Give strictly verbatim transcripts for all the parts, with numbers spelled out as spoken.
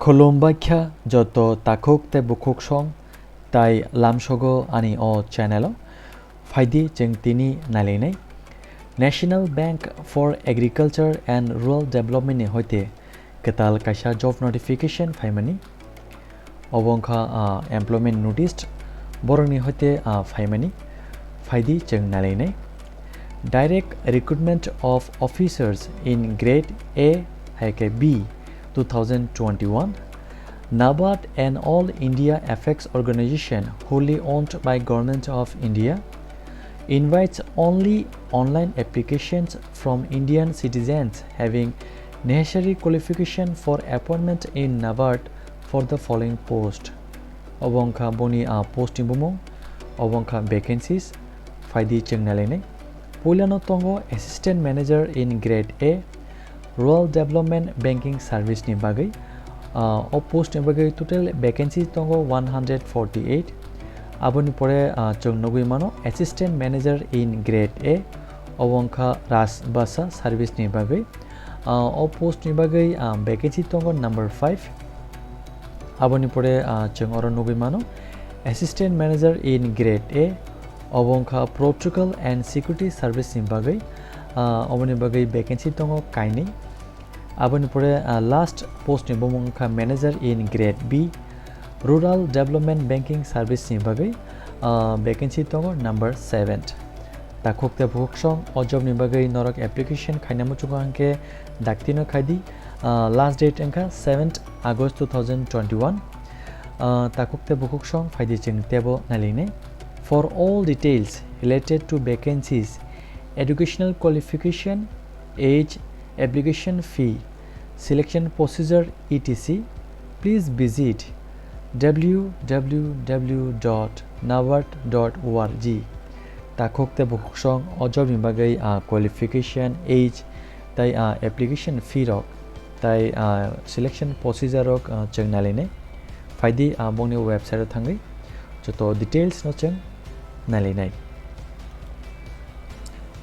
Khulumbaikha joto takhuk tei bukhuk song tai lamsogo ani o channel o. Phaidi chwng tini nailainai. National Bank for Agriculture and Rural Development ni hoite kwtal kaisa job notification phaimani. Obo wngkha, ah, employment notice borokni hoite, ah, phaimani. Phaidi chwng nailainai. Direct recruitment of officers in grade A hai khe B two thousand twenty-one. NABARD, an all India apex organization wholly owned by Government of India, invites only online applications from Indian citizens having necessary qualification for appointment in NABARD for the following post. Obo wngkha boni, ah, post ni bumung, obo wngkha vacancies, phaidi chwng nailainai. Puilano tongo Assistant Manager in Grade A, Rural Development Banking Service ni bagwi. Ah, o post ni bagwi total vacancy tongo one hundred forty-eight. Aboni pore, ah, chwng nugwi mano Assistant Manager in Grade A, obo wngkha Rajbhasha Service ni bagwi. Ah, o post ni bagwi, ah, vacancy tongo number five. Aboni pore, ah, chwng oro nugwi mano Assistant Manager in Grade A, obo wngkha Protocol and Security Service ni bagwi. Ah, oboni bagwi vacancy tongo kainwi. Aboni pore, ah, last post ni bumung wngkha Manager in Grade B, Rural Development Banking Service ni bagwi, ah, vacancy tongo number seven. Takhuk tei bukhuk song o job ni bagwi norok application khaina muchungo hwnkhe daktino khaidi, ah, last date wngkha seventh August two thousand twenty-one. Ah, takhuk tei bukhuk song phaidi chwng tebo nailainai. For all details related to vacancies, educational qualification, age, application fee, selection procedure, et cetera, please visit W W W dot nabard dot org. Takhuk tei bukhuk song o job ni bagwi, ah, qualification, age, tei, ah, application fee rok, tei, ah, selection procedure rok, ah, chwng nailainai. Phaidi, ah, bongni website o thangwi joto details no chwng nailainai.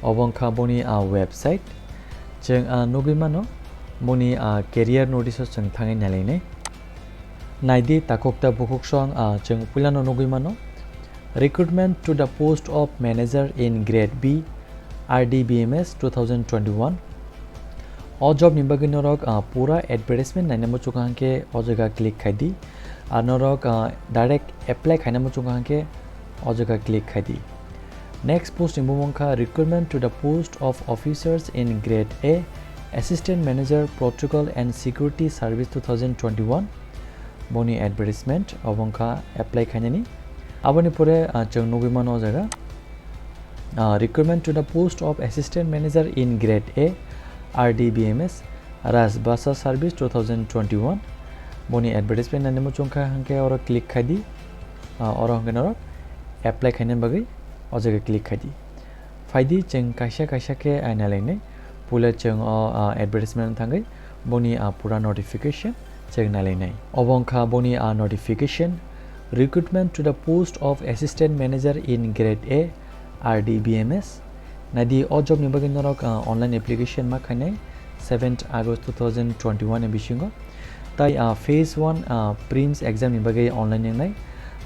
Obo wngkha boni, ah, website. Chwng, ah, nugwi mano boni, ah, career notice o chwng thangwi nailainai. Naidi takhuk tei bukhuk song, ah, chwng puilano nugwi mano. Recruitment to the post of manager in grade B, R D B M S two thousand twenty-one. O job ni bagwi norok, ah, pura advertisement naina muchungo hwnkhe o jaga click khaidi. Ar norok, ah, direct apply khaina muchungo hwnkhe o jaga click khaidi. Next post ni bumung kha recruitment to the post of officers in grade A, Assistant Manager Protocol and Security Service two thousand twenty-one. Boni advertisement obo wngkha apply khainani. Aboni pore, ah, chwng nugwi mano o jaga. Ah, recruitment to the post of Assistant Manager in Grade A, R D B M S, Rajbhasha Service two thousand twenty-one. Boni advertisement nani muchung kha hwnkhe oro click khaidi. Ah, oro hwnkhe norok apply khaina bagwi o jaga click khaidi. Phaidi chwng kaisa kaisa khe, ah, nailainai. Puila chwng o, ah, advertisement thangwi boni, ah, pura notification chwng nailainai. Obo wngkha boni, ah, notification, recruitment to the post of Assistant Manager in Grade A, R D B M S. Naidi o job ni bagwi norok, ah, online application ma khainai seventh August two thousand twenty-one ni bisingo. Tai, ah, phase one, ah, prelims exam ni bagwi online wngnai.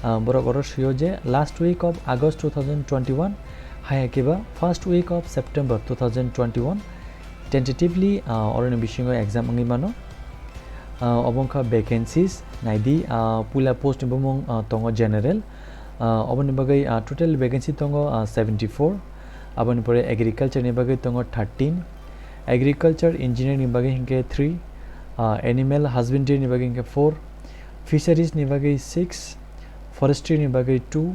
Ah, borok oro sio je last week of August two thousand twenty-one, hai khe ba first week of September two thousand twenty-one. Tentatively, ah, oroni bisingo exam wngwi mano. Ah, obo wngkha vacancies, naidi, ah, puila post ni bumung, ah, tongo general. Ah, oboni bagwi, ah, total vacancy tongo, ah, seventy-four. Aboni pore agriculture ni bagwi tongo thirteen. Agriculture engineer ni bagwi hinkhe three. Ah, animal husbandry ni bagwi hinkhe four. Fisheries ni bagwi six. Forestry ni bagwi two,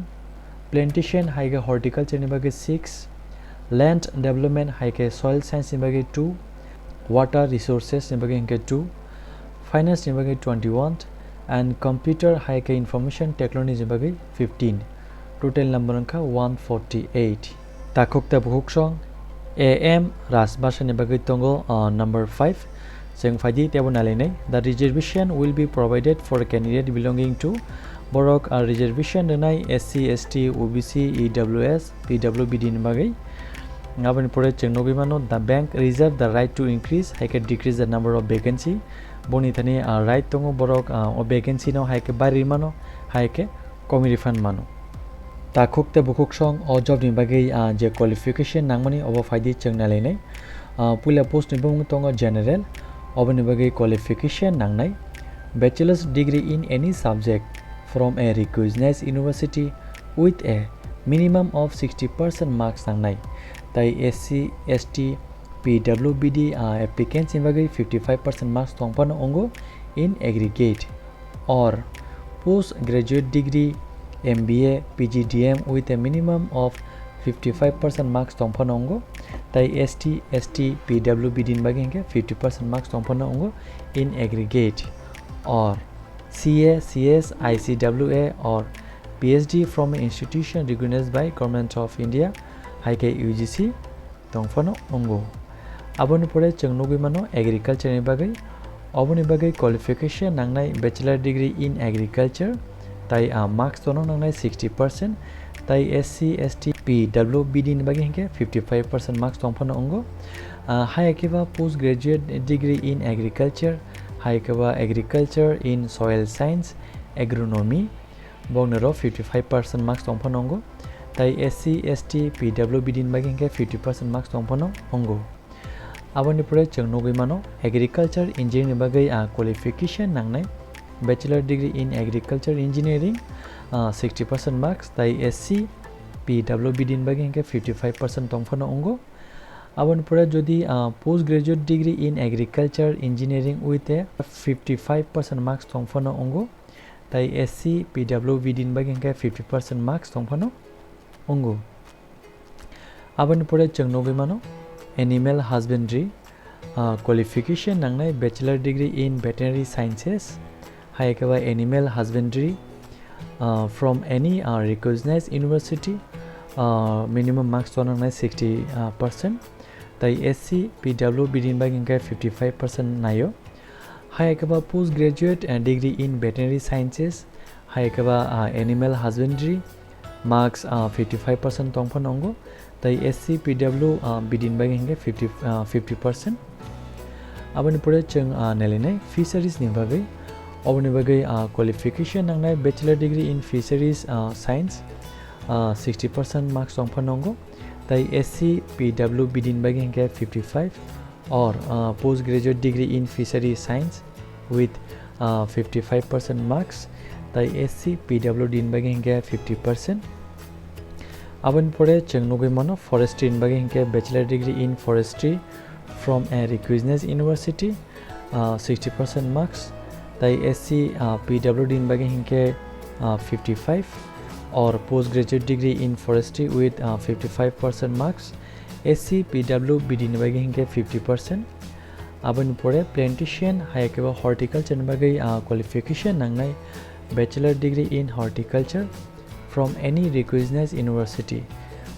plantation hai khe horticulture ni bagwi six, land development hai khe soil science ni bagwi two, water resources ni bagwi hinkhe two, finance ni bagwi twenty-one, and computer hai khe information technology ni bagwi fifteen. Total number wngkha one forty-eight. Takhuk tei bukhuk song A M Rajbhasha ni bagwi tongo, ah, number five. Chwng phaidi tebo nailainai. The reservation will be provided for candidate belonging to borok, ah, reservation rwnai S C, S T, O B C, E W S, P W B D ni bagwi. Aboni pore chwng nugwi mano, the bank reserve the right to increase hai khe decrease the number of vacancy Boni thani, ah, right tongo borok, ah, o vacancy no hai khe bari mano, hai khe komi rifan mano. Takhuk tei bukhuk song o job ni bagwi, ah, je qualification nangmani obo phaidi chwng nailainai. Ah, puila post ni bumung tongo general, oboni bagwi qualification nangnai. Bachelor's degree in any subject from a recognized university with a minimum of sixty percent marks nangnai. Tai S C, S T, P W B D, ah, applicants ni bagwi fifty five percent marks tongphano wngo in aggregate, or post graduate degree, M B A, P G D M with a minimum of fifty five percent marks tongphano wngo, tai S T, S T, P W B D ni bagwi hinkhe fifty percent marks tongphano wngo in aggregate, or C A, C S, I C W A or P H D from an institution recognized by Government of India, hai khe U G C tongphano wngo. Aboni pore chwng nugwi mano agriculture ni bagwi. Oboni bagwi qualification nangnai bachelor degree in agriculture, tai, ah, marks tono nangnai sixty percent, tai S C, S T, P W B D ni bagwi hinkhe fifty five percent marks tongphano wngo. Ah, hai khe ba post graduate degree in agriculture, hai khe ba agriculture in soil science, agronomy, bongni ro fifty five percent marks tongphano wngo, tai S C, S T, P W B D ni bagwi hinkhe fifty percent marks tongphano wngo. Aboni pore chwng nugwi mano agriculture engineering ni bagwi, ah, qualification nangnai bachelor degree in agriculture engineering, ah, sixty percent marks, tai S C, P W B D ni bagwi hinkhe fifty five percent tongphano wngo. Aboni pore jodi, ah, post graduate degree in agriculture engineering with a fifty five percent marks tongphano wngo, tai S C, P W B D ni bagwi hinkhe fifty percent marks tongphano wngo. Aboni pore chwng nugwi mano animal husbandry, ah, qualification nangnai bachelor degree in veterinary sciences, hai khe ba animal husbandry, ah, from any, ah, recognized university, ah, minimum marks to nangnai sixty, ah, percent, tai S C, P W B D ni bagwi hinkhe fifty five percent naio. Hai khe ba post graduate, ah, degree in veterinary sciences, hai khe ba, ah, animal husbandry, marks, ah, fifty five percent tongphano wngo, tai S C, P W, ah, B D ni bagwi hinkhe fifty, ah, fifty percent. Aboni pore chwng, ah, nailainai fisheries ni bagwi. Oboni bagwi, ah, qualification nangnai bachelor degree in fisheries, ah, science, ah, sixty percent marks tongphano wngo, tai S C, P W B D ni bagwi hinkhe fifty five, or, uh, post graduate degree in fishery science with, uh, fifty five percent marks, tai S C, P W D ni bagwi hinkhe fifty percent. Aboni pore chwng nugwi mano forestry ni bagwi hinkhe bachelor degree in forestry from a recognized university, uh, sixty percent marks, tai S C, uh, P W D ni bagwi hinkhe, uh, fifty five, or post graduate degree in forestry with, uh, fifty five percent marks, S C, P W, B D ni bagwi hinkhe fifty percent. Aboni pore plantation, hai khe ba horticulture ni bagwi, ah, qualification nangnai bachelor degree in horticulture from any recognized university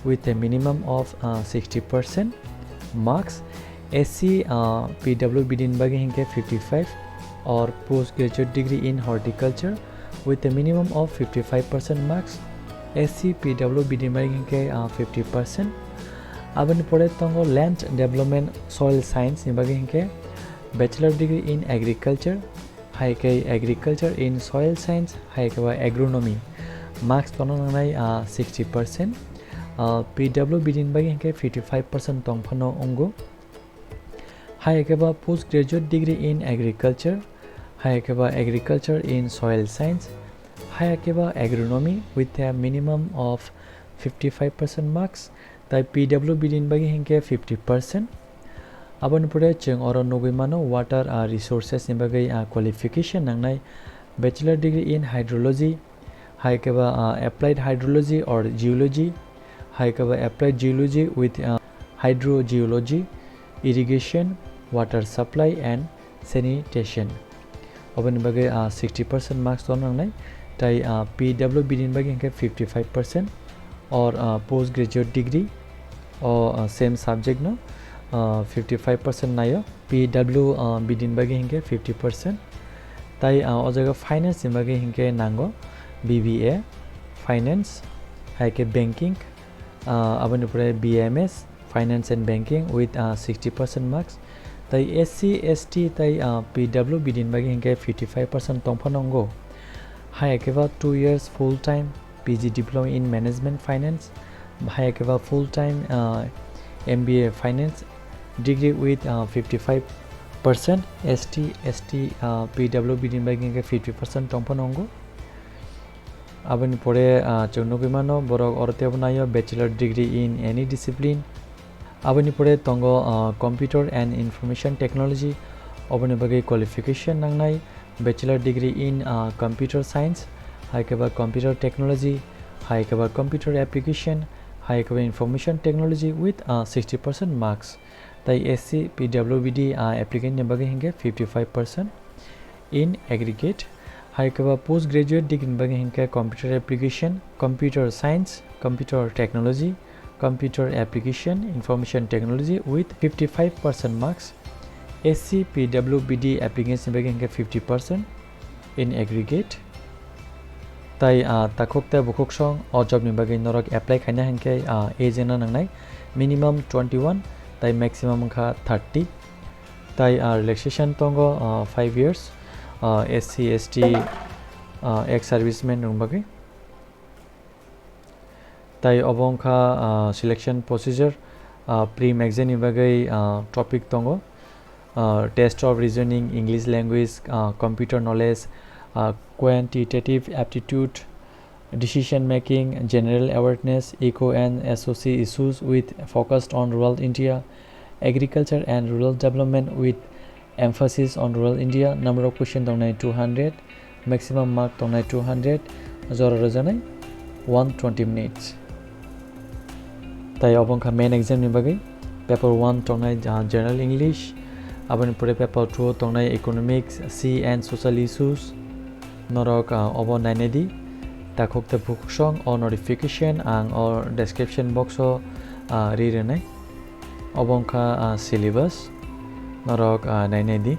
with a minimum of, ah, sixty percent marks. S C, ah, P W, B D ni bagwi hinkhe fifty five, or post graduate degree in horticulture with a minimum of fifty five percent marks, S C, P W, B D ni bagwi hinkhe, ah, fifty percent. Aboni pore tongo land development soil science ni bagwi hinkhe bachelor degree in agriculture, hai khe agriculture in soil science, hai khe ba agronomy. Marks tono nangnai, ah, sixty percent. Ah, P W, B D ni bagwi hinkhe fifty five percent tongphano wngo. Hai khe ba post graduate degree in agriculture, hai khe ba agriculture in soil science, hai khe ba agronomy with a minimum of fifty five percent marks, tai P W, B D ni bagwi hinkhe fifty percent. Aboni pore chwng oro nugwi mano water, ah, resources ni bagwi, ah, qualification nangnai bachelor degree in hydrology, hai khe ba, ah, applied hydrology or geology, hai khe ba applied geology with, ah, hydrogeology, irrigation, water supply and sanitation. Oboni bagwi, ah, sixty percent marks tono nangnai, tai, ah, P W, B D ni bagwi hinkhe fifty five percent or, ah, post graduate degree o, ah, same subject no, ah, fifty five percent naio. P W, ah, B D ni bagwi hinkhe fifty percent. Tai, ah, o jaga finance ni bagwi hinkhe nango B B A, finance, hai khe banking, ah, aboni pore B M S, finance and banking with, ah, sixty percent marks. Tai S C, S T tai, ah, P W B D ni bagwi hinkhe fifty five percent tongphano wngo. Hai khe ba two years full time P G diploma in management finance, hai khe ba full time, ah, M B A finance degree with, ah, fifty five percent. S T, S T, ah, P W B D ni bagwi hinkhe fifty percent tongphano wngo. Aboni pore, ah, chwng nugwi mano, borok oro teibo naio Bachelor degree in any discipline. Aboni pore tongo, ah, Computer and Information Technology, oboni bagwi qualification nangnai, Bachelor degree in, ah, Computer Science, hai khe ba Computer Technology, hai khe ba Computer Application, hai khe ba Information Technology with, ah, sixty percent marks. Tai S C P W B D, ah, applicant ni bagwi hinkhe fifty five percent in aggregate. Hai khe ba post graduate degree ni bagwi hinkhe Computer Application, Computer Science, Computer Technology, Computer Application, Information Technology with fifty five percent marks. S C P W B D applicants ni bagwi hinkhe fifty percent in aggregate. Tai, ah, takhuk tei bukhuk song o job ni bagwi norok apply khaina hinkhe, ah, age wngna nangnai minimum twenty one tai maximum wngkha thirty. Tai, ah, relaxation tongo, ah, five years, ah, S C, S T, ah, ex servicemen rok bagwi. Tai obo wngkha, ah, selection procedure, ah, pre exam ni bagwi, ah, topic tongo, ah, test of reasoning, English language, ah, computer knowledge, ah, quantitative aptitude, decision making, general awareness, eco and S O C issues with focused on rural India, agriculture and rural development with emphasis on rural India. Number of question tongnai two hundred, maximum mark tongnai two hundred, jora rwjaknai one twenty minutes. Tai obo wngkha main exam ni bagwi. Paper one tongnai, ah, General English, aboni pore paper two tongnai Economics, C and Social Issues. Norok, ah, obo nainai di. Takhuk tei bukhuk song o notification ang o description box o, ah, ri rwnai. Obo wngkha, ah, syllabus. Norok, ah, nainai di.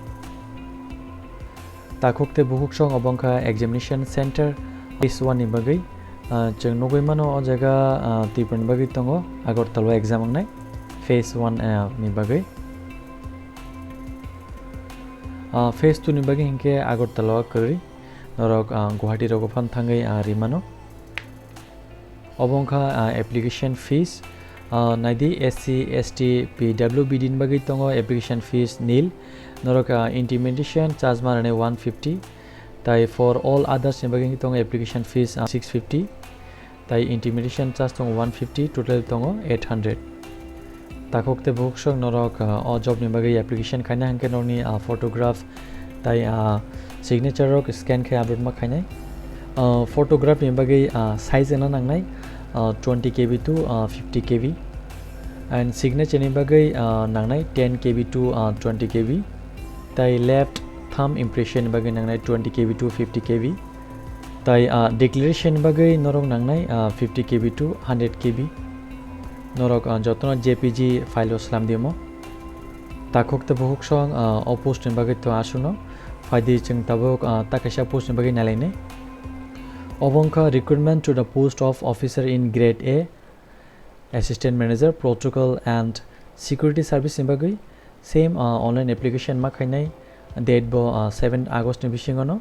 Takhuk tei bukhuk song obo wngkha examination center phase one ni bagwi. Ah, chwng nugwi mano o jaga, ah, Tripura ni bagwi tongo Agartala o exam wngnai phase one, ah, ni bagwi. Ah, phase two ni bagwi hinkhe Agartala o kwrwi. Norok, ah, Guwahati rogo phan thangwi, ah, ri mano. Obo wngkha, ah, application fees. Ah, naidi S C, S T, P W B D ni bagwi tongo application fees nil. Norok, ah, intimidation charge manani one fifty. Tai for all others ni bagwi tongo application fees, ah, six fifty. Tai intimidation charge tongo one fifty, total tongo eight hundred. Takhuk tei bukhuk song norok, ah, o job ni bagwi application khaina hinkhe norokni, ah, photograph tai, ah, signature rok scan khe upload ma khainai. Ah, photograph ni bagwi, ah, size wngna nangnai, ah, twenty K B to, ah, fifty K B, and signature ni bagwi, ah, nangnai ten K B to, ah, twenty K B, tai left thumb impression ni bagwi nangnai twenty K B to fifty K B. Tai, ah, declaration bagwi norok nangnai, ah, fifty K B to hundred K B. Norok, ah, jotono J P G file o slam di omo. Takhuk tei bukhuk song, ah, o post ni bagwi to aswkno. Phaidi chwng tabuk, ah, ta kaisa post ni bagwi nailainai. Obo wngkha recruitment to the post of officer in grade A, Assistant Manager, Protocol and Security Service ni bagwi. Same, ah, online application ma khainai, date bo, ah, seven August ni bisingo no.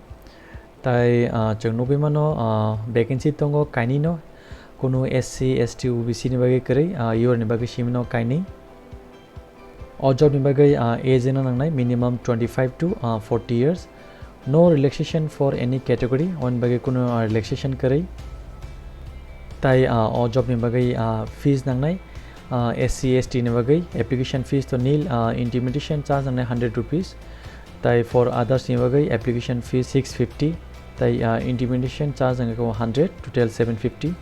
Tai, ah, chwng nugwi mano, ah, vacancy tongo kainwi no, kunu S C, S T, O B C ni bagwi kwrwi, ah, U R ni bagwi simi no kainwi. O job ni bagwi, ah, age wngna nangnai minimum twenty five to, ah, forty years. No relaxation for any category, aboni bagwi kunu, ah, relaxation kwrwi. Tai, ah, o job ni bagwi, ah, fees nangnai, ah, S C, S T ni bagwi application fees to nil, ah, intimidation charge nangnai hundred rupees. Tai for others ni bagwi application fees six fifty. Tai, ah, intimidation charge wngkha hundred, total seven fifty.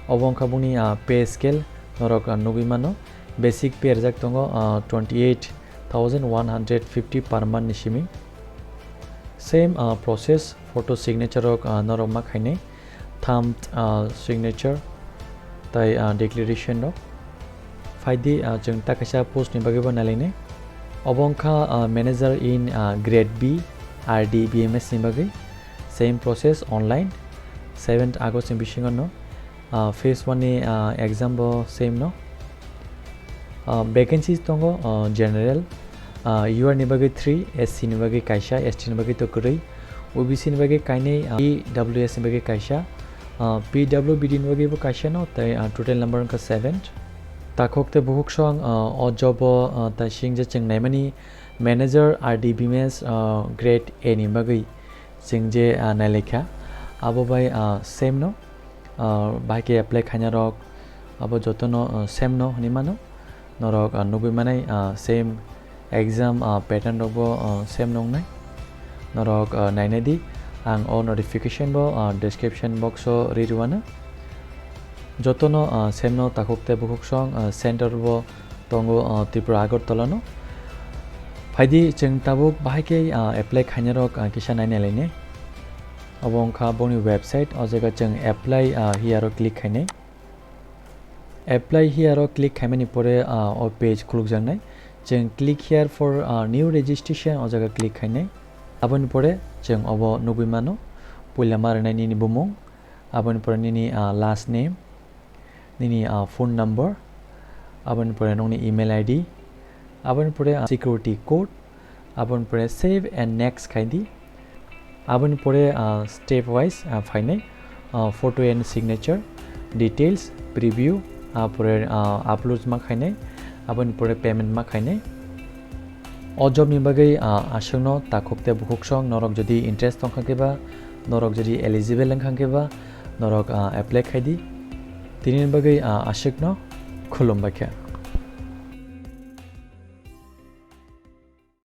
Obo wngkha boni, ah, pay scale, norok, ah, nugwi mano. Basic pay rijak tongo, ah, twenty eight thousand one hundred fifty per month ni simi. Same, ah, process, photo signature rok, ah, norok ma khainai, thumb, ah, signature, tai, ah, declaration rok. Phaidi, ah, chwng ta kaisa post ni bagwi bo nailainai. Obo wngkha, ah, manager in, ah, grade B, R D B M S ni bagwi. Same process, online, seventh August ni bisingo no. Ah, phase one ni, ah, exam bo same no. Ah, vacancies tongo, ah, general, Ah, U R ni bagwi three, S C ni bagwi kaisa, S T ni bagwi to kwrwi, O B C ni bagwi kainwi, ah, P W S ni bagwi kaisa, ah, P W B D ni bagwi bo kaisa no, tei, ah, total number wngkha seven. Takhuk tei bukhuksong, ah, o job o, ah, ta sing je chwng naimani manager R D B M S, ah, grade A ni bagwi chwng je, ah, nailaikha, abo bai, ah, same no, ah, bahai khe apply khainai rok abo jotono, ah, same no hinwi mano. Norok, ah, nugwi manai, ah, same exam, ah, pattern rokbo, ah, same nongnai. Norok, ah, nainai di, ang o notification bo, ah, description box o ri rwano. Jotono, ah, same no takhuk tei bukhuksong, ah, center bo tongo, ah, Tripura Agartala no. Phaidi chwng tabuk bahai khe, ah, apply khainai rok, ah, kisa nainai lainai. Obo wngkha boni website, o jaga chwng apply, ah, here o click khainai. Apply here o click khaimani pore, ah, o page khulukjaknai. Chwng click here for, ah, new registration o jaga click khainai. Aboni pore chwng obo nugwi mano, puila ma rwnai nini bumung, aboni pore nini, ah, last name, nini, ah, phone number, aboni pore nokni email I D, aboni pore, ah, security code, aboni pore save and next khai di. Aboni pore, ah, step wise, ah, phainai, ah, photo and signature, details, preview, ah, pore, ah, upload ma khainai, aboni pore payment ma khainai. O job ni bagwi, ah, aswkno takhuk tei bukhuksong norok jodi interest tongkha khe ba, norok jodi eligible wngkha khe ba, norok, ah, apply khai di. Tini bagwi, ah, aswkno khulumbai kha.